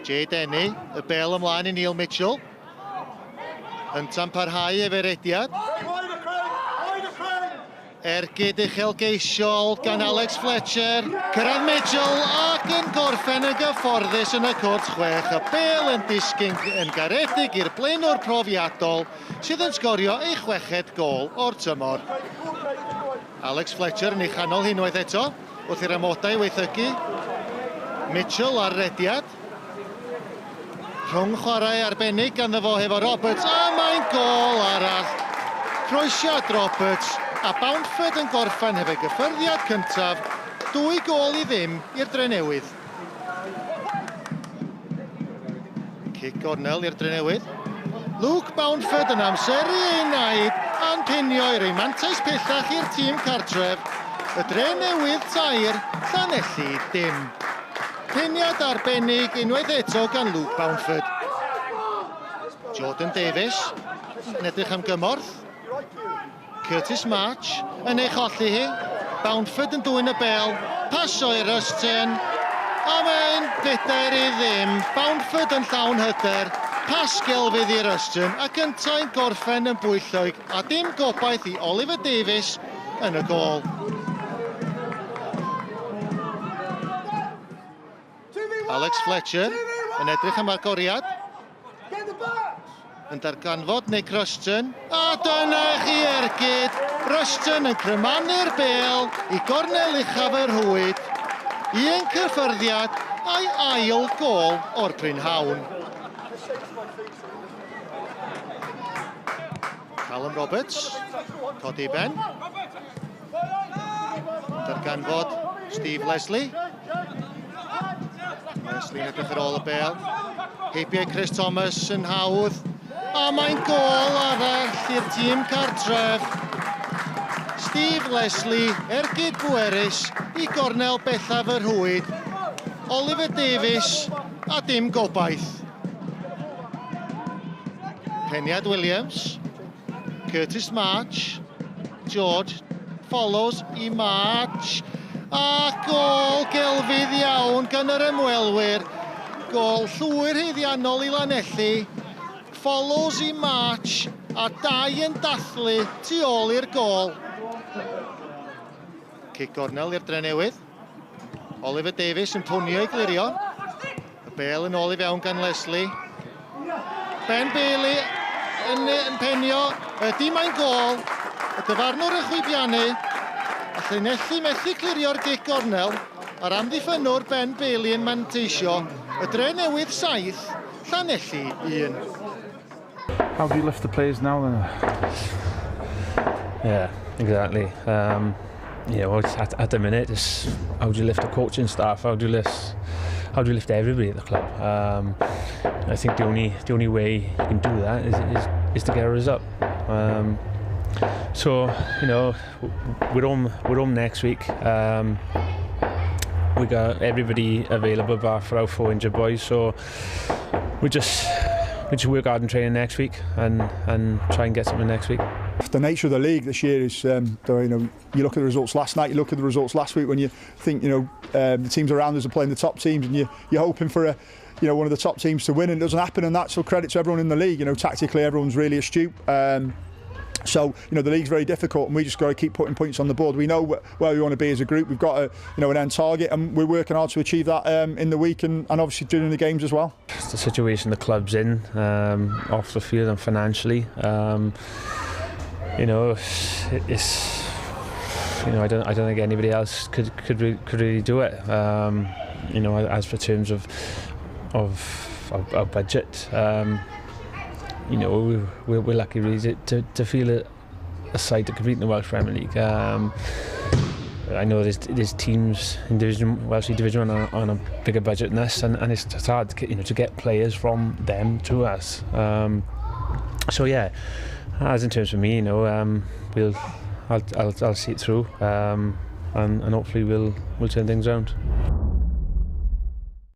Jay Denny, y bel ymlaen i Neil Mitchell. Ynta'n parhau efo'i rediad. Ergyd uchelgeisiol gan Alex Fletcher. Cyrraedd Mitchell ac yn gorffen yn gyfforddus yn y cwrt chwech. Y bel yn disgyn yn garedig i'r blaenwr profiadol sydd yn sgorio ei chweched gôl o'r tymor. Alex Fletcher yn ei chanol hi unwaith eto wrth i'r amodau weithygu. Mitchell ar rediad. Rhwng chwarae arbennig ganddo fo hefo Roberts, a mae'n gôl arall. Croesiad Roberts, a Boundford yn gorffen hefo'i gyffyrddiad cyntaf, 2-0 i'r Drenewydd. Cic gornel i'r Drenewydd. Luke Boundford yn amseru ei naid a'n penio i roi mantais pellach i'r tîm cartref. Y Drenewydd 3, Llanelli dim. Peniad arbennig unwaith eto gan Luke Boundford. Jordan Davies yn edrych am gymorth. Curtis March yn ei cholli hi. Boundford yn dwyn y bel. Pasio i Ruston. A mae'n 4-0. Boundford yn llawn hyder. Pas gelfydd i Ruston ac yntau'n gorffen yn bwyllog a dim gobaith i Oliver Davies yn y gôl. Alex Fletcher yn edrych am agoriad. Yn darganfod Nick Rushton. A dyna chi ergyd! Rushton yn crymanu'r bêl i gornel uchaf y rhwyd. Un cyffyrddiad a'i ail gôl o'r prynhawn. Callum Roberts, codi ben. Darganfod Steve Leslie. Leslie'n edrych ar ôl y bel. Heibiau Chris Thomas yn hawdd. A mae'n gôl arall i'r tîm cartref. Steve Leslie, ergyd bwerus i gornel bellaf y rhwyd. Oliver Davies a dim gobaith. Peniad Williams, Curtis March, George follows i March, a gôl gelfydd iawn gan yr ymwelwyr. Gôl llwyr haeddiannol i Lanelli, follows i March, a dau yn dathlu tu ôl i'r gôl. Cic gornel i'r Drenewydd. Oliver Davies yn pwnio i glirio. Y bel yn ôl i fewn gan Leslie. Ben Bailey yn, yn penio. Ydy mae'n gôl. Y dyfarnwr yn chwibiannu. A Llanelli methu clirio'r gic gornel. A'r amddiffynnwr Ben Bailey yn manteisio. Y Drenewydd 7, Llanelli 1. How do you lift the players now then? Yeah, exactly. You know, at the minute, it's how do you lift the coaching staff? How do you lift everybody at the club? I think the only way you can do that is to get a result. So you know, we're home next week. We got everybody available bar for our 4 injured boys, so we just work hard in training next week and try and get something next week. The nature of the league this year is, you know, you look at the results last night, you look at the results last week when you think, you know, the teams around us are playing the top teams and you're hoping for a, you know, one of the top teams to win, and it doesn't happen, and that's a credit to everyone in the league. You know, tactically everyone's really astute. So, you know, the league's very difficult, and we just got to keep putting points on the board. We know where we want to be as a group. We've got a, you know, an end target, and we're working hard to achieve that in the week and obviously during the games as well. It's the situation the club's in, off the field and financially. You know, it's, you know, I don't think anybody else could really do it. You know, as for terms of our budget. You know, we're lucky really to feel a side to compete in the Welsh Premier League. I know there's teams in Division Welsh League Division 1 on a bigger budget than us, and it's hard to, you know, to get players from them to us. So yeah, as in terms of me, you know, I'll see it through, and hopefully we'll turn things around.